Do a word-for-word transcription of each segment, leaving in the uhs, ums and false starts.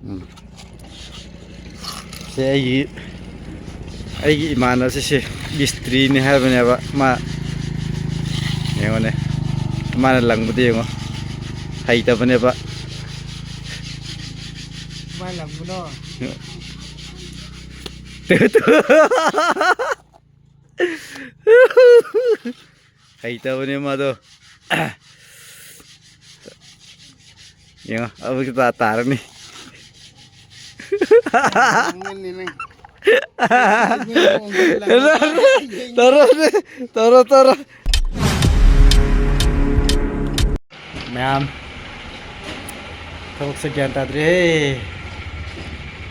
ꯎꯝ꯫ ꯁꯦ ꯑꯩꯒꯤ, ꯑꯩꯒꯤ ꯏꯃꯥꯟꯅꯕꯁꯦ ꯁꯦ ꯃꯤꯁꯇ꯭ꯔꯤꯅꯤ ꯍꯥꯏꯕꯅꯦꯕ꯫ ꯃꯥ ꯌꯦꯡꯉꯣꯅꯦ, ꯃꯥꯅ ꯂꯪꯕꯗ ꯌꯦꯡꯉꯣ, ꯍꯩꯇꯕꯅꯦꯕ꯫ ꯀꯃꯥꯏꯅ ꯂꯪꯕꯅꯣ? ꯍꯩꯇꯕꯅꯦ ꯃꯥꯗꯣ꯫ ꯌꯦꯡꯉꯣ, ꯑꯃꯨꯛ ꯇꯥ-, ꯇꯥꯔꯅꯤ꯫ ꯇꯧꯔꯣ, ꯇꯧꯔꯣ, ꯇꯧꯔꯣ꯫ ꯃꯌꯥꯝ, ꯊꯕꯛꯁꯦ ꯒ꯭ꯌꯥꯟ ꯇꯥꯗ꯭ꯔꯦꯍꯦ꯫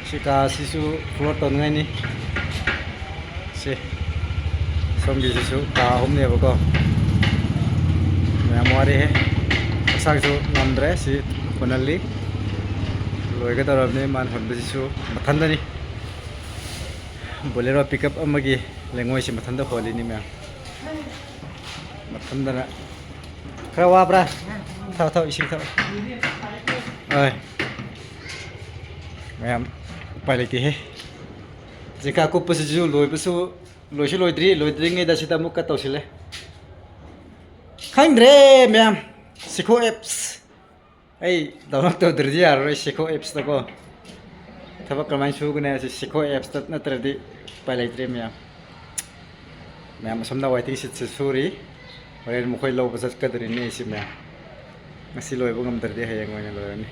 ꯁꯤ ꯀꯥꯁꯤꯁꯨ floor ꯇꯧꯅꯤꯡꯉꯥꯏꯅꯤ꯫ ꯁꯤ ꯁꯣꯝꯒꯤꯁꯤꯁꯨ ꯀꯥ ꯑꯍꯨꯝꯅꯦꯕꯀꯣ꯫ ꯃꯌꯥꯝ ꯋꯥꯔꯦꯍꯦ꯫ ꯍꯛꯆꯥꯡꯁꯨ ꯉꯝꯗ꯭ꯔꯦ꯫ ꯁꯤ ꯍꯣꯠꯅꯜꯂꯤ꯫ ꯂꯣꯏꯒꯗꯧꯔꯕꯅꯤ ꯃꯥꯅ ꯍꯣꯟꯕꯁꯤꯁꯨ꯫ ꯃꯊꯟꯗꯅꯤ꯫ Bolero pickup ꯑꯃꯒꯤ ꯂꯩꯉꯣꯏꯁꯤ ꯃꯊꯟꯇ ꯍꯣꯜꯂꯤꯅꯤ ꯃꯌꯥꯝ꯫ ꯃꯊꯟꯗꯅ꯫ ꯈꯔ ꯋꯥꯕ꯭ꯔꯥ? ꯊꯛꯑꯣ, ꯊꯛꯑꯣ, ꯏꯁꯤꯡ ꯊꯛꯑꯣ꯫ ꯍꯣꯏ꯫ ꯃꯌꯥꯝ, ꯎꯄꯥꯏ ꯂꯩꯇꯦꯍꯦ꯫ ꯖꯤꯀꯥ ꯀꯨꯞꯄꯁꯤꯁꯨ ꯂꯣꯏꯕꯁꯨ, ꯂꯣꯏꯁꯨ ꯂꯣꯏꯗ꯭ꯔꯤ, ꯂꯣꯏꯗ꯭ꯔꯤꯉꯩꯗ ꯁꯤꯗ ꯑꯃꯨꯛꯀ ꯇꯧꯁꯤꯜꯂꯦ꯫ ꯈꯪꯗ꯭ꯔꯦ ꯃꯌꯥꯝ, ꯁꯤꯈꯣ apps꯫ ꯑꯩ download ꯇꯧꯗ꯭ꯔꯗꯤ ꯌꯥꯔꯔꯣꯏ ꯁꯤꯈꯣ appsꯇꯀꯣ꯫ ꯊꯕꯛ ꯀꯃꯥꯏꯅ ꯁꯨꯒꯅꯤ ꯍꯥꯏꯁꯤ ꯁꯤꯈꯣ appsꯇ ꯅꯠꯇ꯭ꯔꯗꯤ ꯎꯄꯥꯏ ꯂꯩꯇ꯭ꯔꯦ ꯃꯌꯥꯝ꯫ ꯃꯌꯥꯝ ꯑꯁꯣꯝꯗ waiting sheetꯁꯦ ꯁꯨꯔꯤ꯫ ꯍꯣꯔꯦꯟ ꯃꯈꯣꯏ ꯂꯧꯕ ꯆꯠꯀꯗꯣꯔꯤꯅꯦ ꯑꯩꯁꯦ ꯃꯌꯥꯝ꯫ ꯉꯁꯤ ꯂꯣꯏꯕ ꯉꯝꯗ꯭ꯔꯗꯤ ꯍꯌꯦꯡ ꯑꯣꯏꯅ ꯂꯣꯏꯔꯅꯤ꯫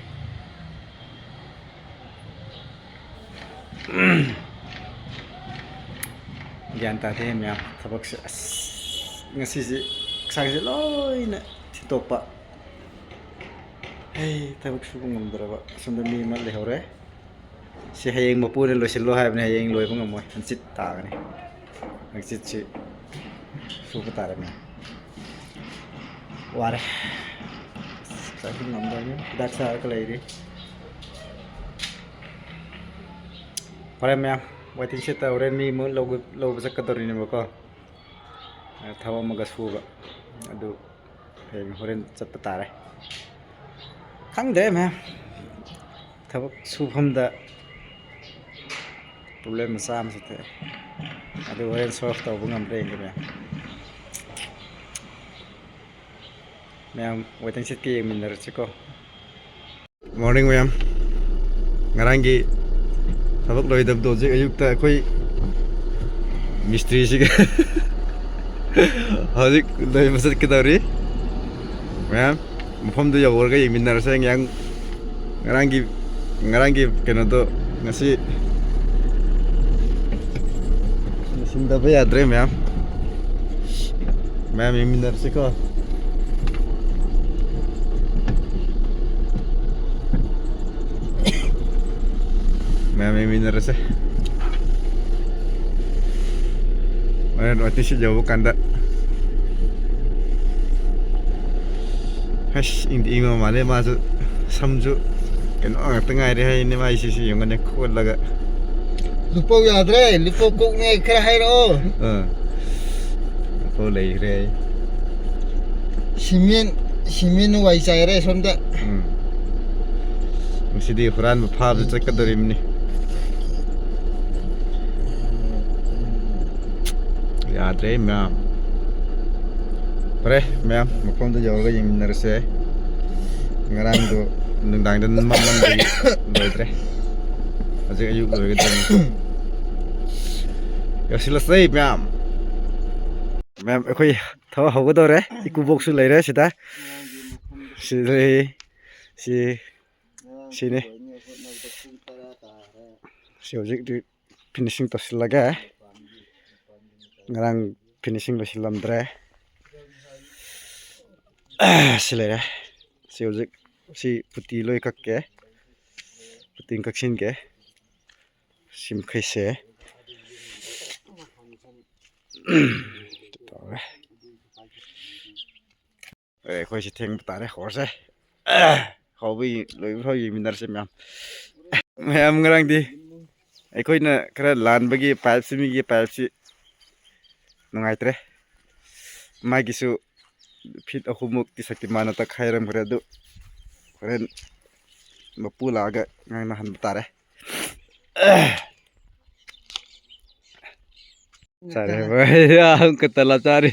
ꯒ꯭ꯌꯥꯟ ꯇꯥꯗꯦ ꯃꯌꯥꯝ ꯊꯕꯛꯁꯦ꯫ ꯑꯁ, ꯉꯁꯤꯁꯦ ꯍꯛꯆꯥꯡꯁꯦ ꯂꯣꯏꯅ ꯊꯤꯟꯗꯣꯛꯄ꯫ ꯑꯩ ꯊꯕꯛ ꯁꯨꯕ ꯉꯝꯗ꯭ꯔꯕ꯫ ꯑꯁꯣꯝꯗ ꯃꯤ ꯑꯃ ꯂꯩꯍꯧꯔꯦ꯫ ꯁꯤ ꯍꯌꯦꯡ ꯃꯄꯨꯅ ꯂꯣꯏꯁꯤꯜꯂꯣ ꯍꯥꯏꯕꯅꯦ, ꯍꯌꯦꯡ ꯂꯣꯏꯕ ꯉꯝꯃꯣꯏ, ꯍꯪꯆꯤꯠ ꯇꯥꯒꯅꯤ꯫ ꯍꯪꯆꯤꯠꯁꯤ ꯁꯨꯕ ꯇꯥꯔꯦꯅꯦ꯫ ꯋꯥꯔꯦ꯫ ꯆꯠꯄ ꯉꯝꯗꯕꯅꯤ꯫ ꯍꯤꯗꯥꯛ ꯆꯥꯔꯒ ꯂꯩꯔꯤ꯫ ꯐꯔꯦ ꯃꯌꯥꯝ, waiting sheetꯇ ꯍꯣꯔꯦꯟ ꯃꯤ ꯑꯃꯨꯛ ꯂꯧꯕ, ꯂꯧꯕ ꯆꯠꯀꯗꯧꯔꯤꯅꯦꯕꯀꯣ꯫ ꯊꯕꯛ ꯑꯃꯒ ꯁꯨꯕ꯫ ꯑꯗꯨ ꯍꯌꯦꯡ ꯍꯣꯔꯦꯟ ꯆꯠꯄ ꯇꯥꯔꯦ꯫ ꯈꯪꯗ꯭ꯔꯦ ꯃꯌꯥꯝ꯫ ꯊꯕꯛ ꯁꯨꯐꯝꯗ ꯄ꯭ꯔꯣꯕ꯭ꯂꯦꯝ ꯃꯆꯥ ꯑꯃꯁꯨ ꯊꯣꯛꯑꯦ, ꯑꯗꯨ ꯍꯣꯔꯦꯟ ꯁꯣꯜꯕ ꯇꯧꯕ ꯉꯝꯕ꯭ꯔꯥ ꯌꯦꯡꯒꯦ ꯃꯌꯥꯝ꯫ ꯃꯌꯥꯝ ꯋꯦꯇꯤꯡ ꯁꯦꯠꯀ ꯌꯦꯡꯃꯤꯟꯅꯔꯁꯤꯀꯣ꯫ ꯃꯣꯔꯅꯤꯡ ꯃꯌꯥꯝ, ꯉꯔꯥꯡꯒꯤ ꯊꯕꯛ ꯂꯣꯏꯗꯕꯗꯣ ꯍꯧꯖꯤꯛ ꯑꯌꯨꯛꯇ ꯑꯩꯈꯣꯏ ꯃꯤꯁꯇ꯭ꯔꯤꯁꯤꯒ ꯍꯧꯖꯤꯛ ꯂꯣꯏꯕ ꯆꯠꯀꯗꯧꯔꯤ꯫ ꯃꯌꯥꯝ, ꯃꯐꯝꯗꯨ ꯌꯧꯔꯒ ꯌꯦꯡꯃꯤꯟꯅꯔꯁꯦ꯫ ꯉꯔꯥꯡ, ꯉꯔꯥꯡꯒꯤ, ꯉꯔꯥꯡꯒꯤ ꯀꯩꯅꯣꯗꯣ ꯉꯁꯤ ꯂꯣꯏꯁꯤꯟꯗꯕ ꯌꯥꯗ꯭ꯔꯦ ꯃꯌꯥꯝ꯫ ꯃꯌꯥꯝ ꯌꯦꯡꯃꯤꯟꯅꯔꯁꯤꯀꯣ꯫ ꯃꯌꯥꯝ ꯌꯦꯡꯃꯤꯟꯅꯔꯁꯦ꯫ ꯍꯣꯔꯦꯟ ꯋꯥꯇꯤꯡ ꯁꯦꯠ ꯌꯧꯕ ꯀꯥꯟꯗ꯫ ꯑꯁ, ꯏꯪꯗꯤ ꯏꯪꯕ ꯃꯥꯜꯂꯦ꯫ ꯃꯥꯁꯨ ꯁꯝꯁꯨ ꯀꯩꯅꯣ ꯉꯥꯛꯇ ꯉꯥꯏꯔꯦ ꯍꯥꯏꯅꯦ꯫ ꯃꯥꯏꯁꯤꯁꯨ ꯌꯦꯡꯉꯅꯦ ꯈꯣꯠꯂꯒ꯫ ꯂꯨꯄꯧ ꯌꯥꯗ꯭ꯔꯦ, ꯂꯨꯄꯧ ꯀꯣꯛꯅꯦ, ꯈꯔ ꯍꯥꯏꯔꯛꯑꯣ꯫ ꯑꯥ꯫ ꯂꯨꯄꯧ ꯂꯩꯈ꯭ꯔꯦ ꯑꯩ꯫ ꯁꯤꯃꯦꯟ, ꯁꯤꯃꯦꯟ ꯋꯥꯏ ꯆꯥꯏꯔꯦ ꯁꯣꯝꯗ꯫ ꯎꯝ꯫ ꯉꯁꯤꯗꯤ ꯍꯨꯔꯥꯟꯕ ꯐꯥꯕꯗ ꯆꯠꯀꯗꯧꯔꯤꯕꯅꯤ꯫ ꯌꯥꯗ꯭ꯔꯦ ꯃꯌꯥꯝ꯫ ꯐꯔꯦ ꯃꯌꯥꯝ, ꯃꯐꯝꯗ ꯌꯧꯔꯒ ꯌꯦꯡꯃꯤꯟꯅꯔꯁꯦ꯫ ꯉꯔꯥꯡꯗꯣ ꯅꯨꯡꯗꯥꯡꯗ ꯃꯝꯃꯟꯕꯒꯤ ꯂꯣꯏꯗ꯭ꯔꯦ꯫ ꯍꯧꯖꯤꯛ ꯑꯌꯨꯛ ꯂꯣꯏꯒꯗꯧꯔꯤꯅꯤ꯫ ꯌꯧꯁꯤꯜꯂꯁꯦ ꯃꯌꯥꯝ꯫ ꯃꯌꯥꯝ, ꯑꯩꯈꯣꯏ ꯊꯕꯛ ꯍꯧꯒꯗꯧꯔꯦ꯫ ꯏꯀꯨꯕꯣꯛꯁꯨ ꯂꯩꯔꯦ ꯁꯤꯗ꯫ ꯁꯤ ꯂꯩ꯫ ꯁꯤ, ꯁꯤꯅꯤ꯫ ꯁꯤ ꯍꯧꯖꯤꯛꯇꯤ ꯐꯤꯅꯤꯁꯤꯡ ꯇꯧꯁꯤꯜꯂꯒꯦ꯫ ꯉꯔꯥꯡ ꯐꯤꯅꯤꯁꯤꯡ ꯂꯣꯏꯁꯤꯜꯂꯝꯗ꯭ꯔꯦ꯫ ꯁꯤ ꯂꯩꯔꯦ꯫ ꯁꯤ ꯍꯧꯖꯤꯛ, ꯁꯤ ꯄꯨꯇꯤ ꯂꯣꯏ ꯀꯛꯀꯦ꯫ ꯄꯨꯇꯤ ꯀꯛꯁꯤꯟꯒꯦ꯫ ꯁꯤ ꯃꯈꯩꯁꯦ꯫ ꯇꯧꯔꯦ꯫ ꯑꯦ, ꯑꯩꯈꯣꯏꯁꯦ ꯊꯦꯡꯕ ꯇꯥꯔꯦ, ꯍꯧꯔꯁꯦ꯫ ꯍꯧꯕ ꯌꯦ-, ꯂꯣꯏꯕ ꯐꯥꯎ ꯌꯦꯡꯃꯤꯟꯅꯔꯁꯦ ꯃꯌꯥꯝ꯫ ꯃꯌꯥꯝ, ꯉꯔꯥꯡꯗꯤ ꯑꯩꯈꯣꯏꯅ ꯈꯔ ꯂꯥꯟꯕꯒꯤ ꯄꯥꯏꯞꯁꯤ, ꯃꯤꯒꯤ ꯄꯥꯏꯞꯁꯤ ꯅꯨꯡꯉꯥꯏꯇ꯭ꯔꯦ꯫ ꯃꯥꯒꯤꯁꯨ ꯐꯤꯠ ꯑꯍꯨꯝꯃꯨꯛꯇꯤ ꯁꯛꯇꯤꯃꯥꯟꯅ ꯇꯛꯈꯥꯏꯔꯝꯈ꯭ꯔꯦ꯫ ꯑꯗꯨ ꯍꯣꯔꯦꯟ ꯃꯄꯨ ꯂꯥꯛꯑꯒ ꯉꯥꯡꯅꯍꯟꯕ ꯇꯥꯔꯦ꯫ ꯆꯥꯔꯦ ꯚꯥꯏ, ꯑꯃꯨꯛꯀ ꯇꯂꯞ ꯆꯥꯔꯦ꯫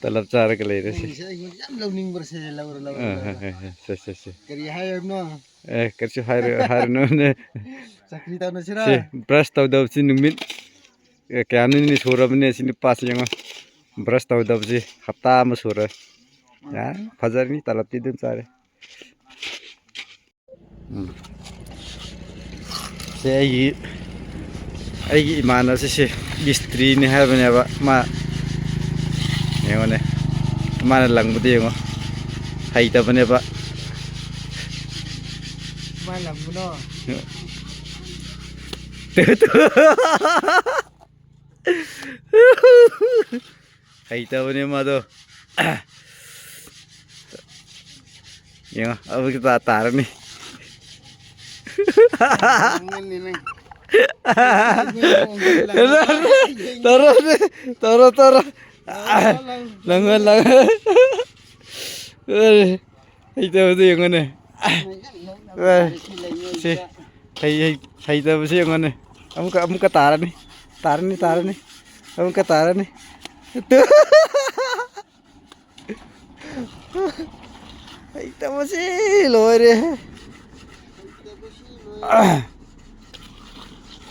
ꯇꯂꯞ ꯆꯥꯔꯒ ꯂꯩꯔꯦ ꯁꯤ꯫ ꯅꯪꯒꯤꯁꯦ ꯑꯩꯉꯣꯟꯗ ꯌꯥꯝ ꯂꯧꯅꯤꯡꯕ꯭ꯔꯁꯦ, ꯂꯧꯔꯣ, ꯂꯧꯔꯣ, ꯑ, ꯂꯧꯔꯣ꯫ ꯍꯣꯏ, ꯍꯣꯏ, ꯍꯣꯏ, ꯁꯦ, ꯁꯦ, ꯁꯦ꯫ ꯀꯔꯤ ꯍꯥꯏ ꯍꯥꯏꯕꯅꯣ? ꯑꯦ, ꯀꯔꯤꯁꯨ ꯍꯥꯏꯔꯣꯏ, ꯍꯥꯏꯔꯨꯅꯨꯅꯦ꯫ ꯆꯀ꯭ꯔꯤ ꯇꯧꯅꯁꯤꯔꯥ? ꯁꯤ brush ꯇꯧꯗꯕꯁꯤ ꯅꯨꯃꯤꯠ, ꯑꯦ, ꯀꯌꯥꯅꯤꯅꯤ ꯁꯨꯔꯕꯅꯦ ꯁꯤ ꯅꯨꯄꯥꯁꯤ ꯌꯦꯡꯉꯣ꯫ Brush ꯇꯧꯗꯕꯁꯤ ꯍꯞꯇꯥ ꯑꯃ ꯁꯨꯔꯦ꯫ ꯌꯥꯔꯦ, ꯐꯖꯔꯅꯤ, ꯇꯂꯞꯇꯤ ꯑꯗꯨꯝ ꯆꯥꯔꯦ꯫ ꯎꯝ꯫ ꯁꯦ ꯑꯩꯒꯤ, ꯑꯩꯒꯤ ꯏꯃꯥꯟꯅꯕꯁꯦ ꯁꯦ ꯃꯤꯁꯇ꯭ꯔꯤꯅꯤ ꯍꯥꯏꯕꯅꯦꯕ꯫ ꯃꯥ ꯌꯦꯡꯉꯣꯅꯦ, ꯃꯥꯅ ꯂꯪꯕꯗ ꯌꯦꯡꯉꯣ, ꯍꯩꯇꯕꯅꯦꯕ꯫ ꯀꯃꯥꯏꯅ ꯂꯪꯕꯅꯣ? ꯍꯩꯇꯕꯅꯦ ꯃꯥꯗꯣ꯫ ꯌꯦꯡꯉꯣ, ꯑꯃꯨꯛꯀꯤ ꯇꯥ-, ꯇꯥꯔꯅꯤ꯫ ꯇꯧꯔꯣꯅꯦ, ꯇꯧꯔꯣ, ꯇꯧꯔꯣ, ꯇꯧꯔꯣ꯫ ꯂꯪꯉꯣ, ꯂꯪꯉꯣ꯫ ꯍꯩꯇꯕꯗꯣ ꯌꯦꯡꯉꯣꯅꯦ꯫ ꯑꯦ, ꯁꯤ, ꯍꯩ-, ꯍꯩ-, ꯍꯩꯇꯕꯁꯤ ꯌꯦꯡꯉꯣꯅꯦ꯫ ꯑꯃꯨꯛꯀ, ꯑꯃꯨꯛꯀ ꯇꯥꯔꯅꯤ꯫ ꯇꯥꯔꯅꯤ, ꯇꯥꯔꯅꯤ꯫ ꯑꯃꯨꯛꯀ ꯇꯥꯔꯅꯤ꯫ ꯍꯩꯇꯕꯁꯤ ꯂꯣꯏꯔꯦ꯫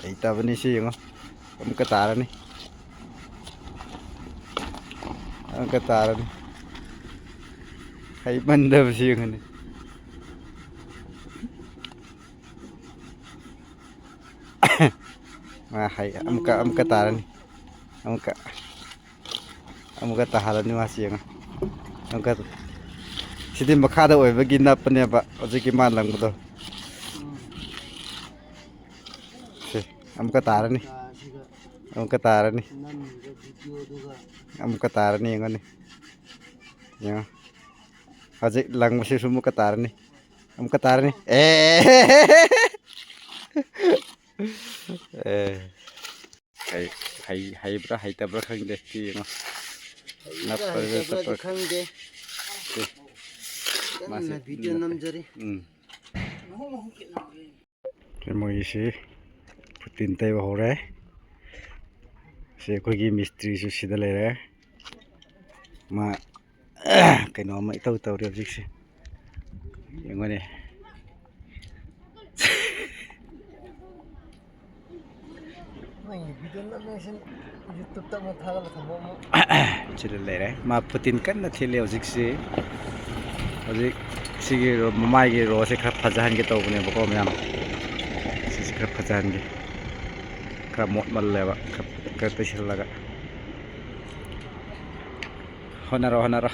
ꯍꯩꯇꯕꯅꯤ ꯁꯤ ꯌꯦꯡꯉꯣ꯫ ꯑꯃꯨꯛꯀ ꯇꯥꯔꯅꯤ꯫ ꯑꯃꯨꯛꯀ ꯇꯥꯔꯅꯤ꯫ ꯍꯩꯃꯟꯗꯕꯁꯤ ꯌꯦꯡꯉꯨꯅꯦ꯫ ꯃꯥ ꯍꯩ-, ꯑꯃꯨꯛꯀ, ꯑꯃꯨꯛꯀ ꯇꯥꯔꯅꯤ꯫ ꯑꯃꯨꯛꯀ, ꯑꯃꯨꯛꯀ ꯇꯥꯍꯜꯂꯅꯤ ꯃꯥꯁꯤ ꯌꯦꯡꯉꯣ꯫ ꯑꯃꯨꯛꯀ, ꯁꯤꯗꯤ ꯃꯈꯥꯗ ꯑꯣꯏꯕꯒꯤ ꯅꯞꯄꯅꯦꯕ ꯍꯧꯖꯤꯛꯀꯤ ꯃꯥ ꯂꯪꯕꯗꯣ꯫ ꯁꯤ, ꯑꯃꯨꯛꯀ ꯇꯥꯔꯅꯤ꯫ ꯑꯃꯨꯛꯀ ꯇꯥꯔꯅꯤ꯫ ꯑꯃꯨꯛꯀ ꯇꯥꯔꯅꯤ, ꯌꯦꯡꯉꯣꯅꯦ꯫ ꯌꯦꯡꯉꯣ꯫ ꯍꯧꯖꯤꯛ ꯂꯪꯕꯁꯤꯁꯨ ꯑꯃꯨꯛꯀ ꯇꯥꯔꯅꯤ꯫ ꯑꯃꯨꯛꯀ ꯇꯥꯔꯅꯤ꯫ ꯑꯦ! ꯑꯦ꯫ ꯍꯩ-, ꯍꯩ-, ꯍꯩꯕ꯭ꯔꯥ ꯍꯩꯇꯕ꯭ꯔꯥ ꯈꯪꯗꯦ꯫ ꯁꯤ ꯌꯦꯡꯉꯣ꯫ ꯍꯩꯕ꯭ꯔꯥ ꯅꯞꯄ꯭ꯔꯥ ꯍꯩꯇꯕ꯭ꯔꯥꯗꯤ ꯆꯠꯄ꯭ꯔꯥ? ꯈꯪꯗꯦ꯫ ꯁꯤ꯫ ꯀꯟꯅ ꯃꯥꯁꯦ video ꯅꯠꯇꯦ꯫ ꯅꯝꯖꯔꯤ꯫ ꯎꯝ꯫ ꯁꯤ ꯃꯣꯏꯒꯤꯁꯤ ꯐꯨꯇꯤꯟ ꯇꯩꯕ ꯍꯧꯔꯦ꯫ ꯁꯤ ꯑꯩꯈꯣꯏꯒꯤ ꯃꯤꯁꯇ꯭ꯔꯤꯁꯨ ꯁꯤꯗ ꯂꯩꯔꯦ꯫ ꯃꯥ ꯀꯩꯅꯣꯝꯃ ꯏꯇꯧ ꯇꯧꯔꯤ ꯍꯧꯖꯤꯛꯁꯦ꯫ ꯌꯦꯡꯉꯨꯅꯦ꯫ ꯅꯪꯒꯤ video ꯅꯝꯃꯤꯁꯤ YouTube-ꯇ ꯑꯃꯨꯛ ꯊꯥꯒꯠꯂ ꯊꯝꯃꯣ ꯑꯃꯨꯛ꯫ ꯁꯤꯗ ꯂꯩꯔꯦ꯫ ꯃꯥ ꯐꯨꯇꯤꯟ ꯀꯟꯅ ꯊꯤꯜꯂꯤ ꯍꯧꯖꯤꯛꯁꯤ꯫ ꯍꯧꯖꯤꯛ ꯁꯤꯒꯤ ꯔꯣ-, ꯃꯃꯥꯏꯒꯤ ꯔꯣꯁꯦ ꯈꯔ ꯐꯖꯍꯟꯒꯦ ꯇꯧꯕꯅꯦꯕꯀꯣ ꯃꯌꯥꯝ꯫ ꯁꯤꯁꯦ ꯈꯔ ꯐꯖꯍꯟꯒꯦ꯫ ꯈꯔ ꯃꯣꯠꯃꯜꯂꯦꯕ꯫ ꯈꯔ, ꯈꯔ ꯇꯩꯁꯤꯜꯂꯒ꯫ ꯍꯣꯠꯅꯔꯣ, ꯍꯣꯠꯅꯔꯣ꯫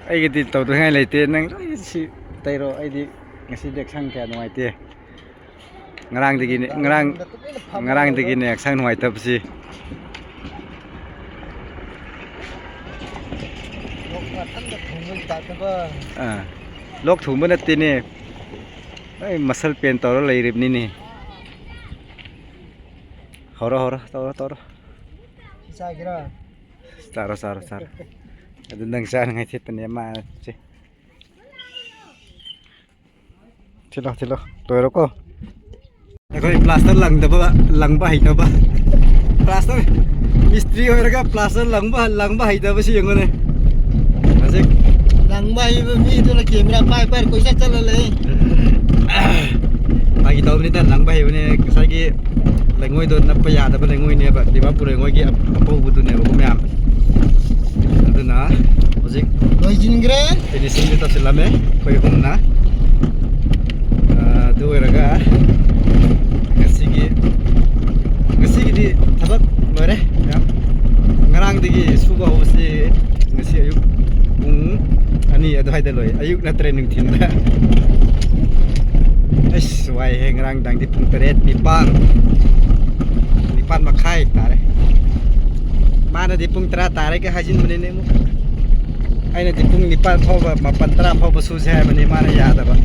ꯑꯩꯒꯤꯗꯤ ꯇꯧꯗꯅꯤꯡꯉꯥꯏ ꯂꯩꯇꯦ꯫ ꯅꯪ ꯂꯣꯏ ꯁꯤ ꯇꯩꯔꯣ꯫ ꯑꯩꯗꯤ ꯉꯁꯤꯗꯤ ꯍꯛꯆꯥꯡ ꯀꯌꯥ ꯅꯨꯡꯉꯥꯏꯇꯦ꯫ ꯉꯔꯥꯡꯗꯒꯤꯅꯦ, ꯉꯔꯥꯡ, ꯇꯨꯃꯤꯟꯅ ꯐꯝꯃ ꯉꯔꯥꯡꯗꯒꯤꯅꯦ ꯍꯛꯆꯥꯡ ꯅꯨꯡꯉꯥꯏꯇꯕꯁꯤ꯫ ꯂꯣꯛ ꯃꯊꯟꯗ ꯊꯨꯡꯕꯒꯤ type-ꯇꯀꯣ꯫ ꯑꯥ, ꯂꯣꯛ ꯊꯨꯡꯕ ꯅꯠꯇꯦꯅꯦ, ꯑꯩ muscle pain ꯇꯧꯔ ꯂꯩꯔꯤꯕꯅꯤꯅꯦ꯫ ꯍꯧꯔꯣ, ꯍꯧꯔꯣ, ꯇꯧꯔꯣ, ꯇꯧꯔꯣ꯫ ꯁꯤ ꯆꯥꯒꯦꯔꯣ? ꯆꯥꯔꯣ, ꯆꯥꯔꯣ, ꯆꯥꯔꯣ꯫ ꯑꯗꯨ ꯅꯪ ꯆꯥꯅꯉꯥꯏ ꯊꯦꯠꯄꯅꯦ ꯃꯥꯁꯦ꯫ ꯊꯤꯜꯂꯣ, ꯊꯤꯜꯂꯣ꯫ ꯂꯣꯏꯔꯣꯀꯣ꯫ ꯑꯩꯈꯣꯏ plaster ꯂꯪꯗꯕ, ꯂꯪꯕ ꯍꯩꯇꯕ꯫ Plaster ꯃꯤꯁꯇ꯭ꯔꯤ ꯑꯣꯏꯔꯒ plaster ꯂꯪꯕ, ꯂꯪꯕ ꯍꯩꯇꯕꯁꯤ ꯌꯦꯡꯉꯨꯅꯦ꯫ ꯍꯧꯖꯤꯛ ꯂꯪꯕ ꯍꯩꯕ ꯃꯤꯗꯨꯅ camera ꯄꯥꯏ ꯄꯥꯏꯔ ꯀꯣꯏꯆꯠ ꯆꯠꯂ ꯂꯩ꯫ ꯐꯥꯒꯤ ꯇꯧꯕꯅꯤꯗ, ꯂꯪꯕ ꯍꯩꯕꯅꯦ꯫ ꯉꯁꯥꯏꯒꯤ ꯂꯩꯉꯣꯏꯗꯣ ꯅꯞꯄ ꯌꯥꯗꯕ ꯂꯩꯉꯣꯏꯅꯦꯕ, ꯗꯤꯃꯥꯄꯨꯔ ꯂꯩꯉꯣꯏꯒꯤ ꯑꯄꯧꯕꯗꯨꯅꯦꯕꯀꯣ ꯃꯌꯥꯝ꯫ ꯑꯗꯨꯅ ꯍꯧꯖꯤꯛ ꯂꯣꯏꯁꯤꯟꯈ꯭ꯔꯦ꯫ Finishing-ꯗꯤ ꯇꯧꯁꯤꯜꯂꯝꯃꯦ ꯑꯩꯈꯣꯏ ꯑꯍꯨꯝꯅ꯫ ꯑꯥ, ꯑꯗꯨ ꯑꯣꯏꯔꯒ ꯉꯁꯤꯒꯤ, ꯉꯁꯤꯒꯤꯗꯤ ꯊꯕꯛ ꯂꯣꯏꯔꯦ ꯃꯌꯥꯝ꯫ ꯉꯔꯥꯡꯗꯒꯤ ꯁꯨꯕ ꯍꯧꯕꯁꯤ ꯉꯁꯤ ꯑꯌꯨꯛ ꯄꯨꯡ ꯑꯅꯤ ꯑꯗꯨꯋꯥꯏꯗ ꯂꯣꯏ꯫ ꯑꯌꯨꯛ ꯅꯠꯇ꯭ꯔꯦ, ꯅꯨꯡꯊꯤꯟꯗ꯫ ꯑꯁ, ꯋꯥꯏꯍꯦ꯫ ꯉꯔꯥꯡ ꯅꯨꯡꯗꯥꯡꯗꯤ ꯄꯨꯡ ꯇꯔꯦꯠ, ꯅꯤꯄꯥꯟ, ꯅꯤꯄꯥꯟ ꯃꯈꯥꯏ ꯇꯥꯔꯦ꯫ ꯃꯥꯅꯗꯤ ꯄꯨꯡ ꯇꯔꯥ ꯇꯥꯔꯦꯒ ꯍꯥꯏꯖꯤꯟꯕꯅꯤꯅꯦ ꯑꯃꯨꯛ꯫ ꯑꯩꯅꯗꯤ ꯄꯨꯡ ꯅꯤꯄꯥꯟ ꯐꯥꯎꯕ, ꯃꯥꯄꯟ, ꯇꯔꯥ ꯐꯥꯎꯕ ꯁꯨꯁꯦ ꯍꯥꯏꯕꯅꯤ, ꯃꯥꯅ ꯌꯥꯗꯕ꯫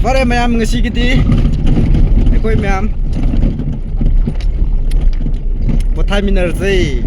ꯐꯔꯦ ꯃꯌꯥꯝ, ꯉꯁꯤꯒꯤꯗꯤ ꯑꯩꯈꯣꯏ ꯃꯌꯥꯝ ꯄꯣꯊꯥꯃꯤꯟꯅꯔꯁꯦ꯫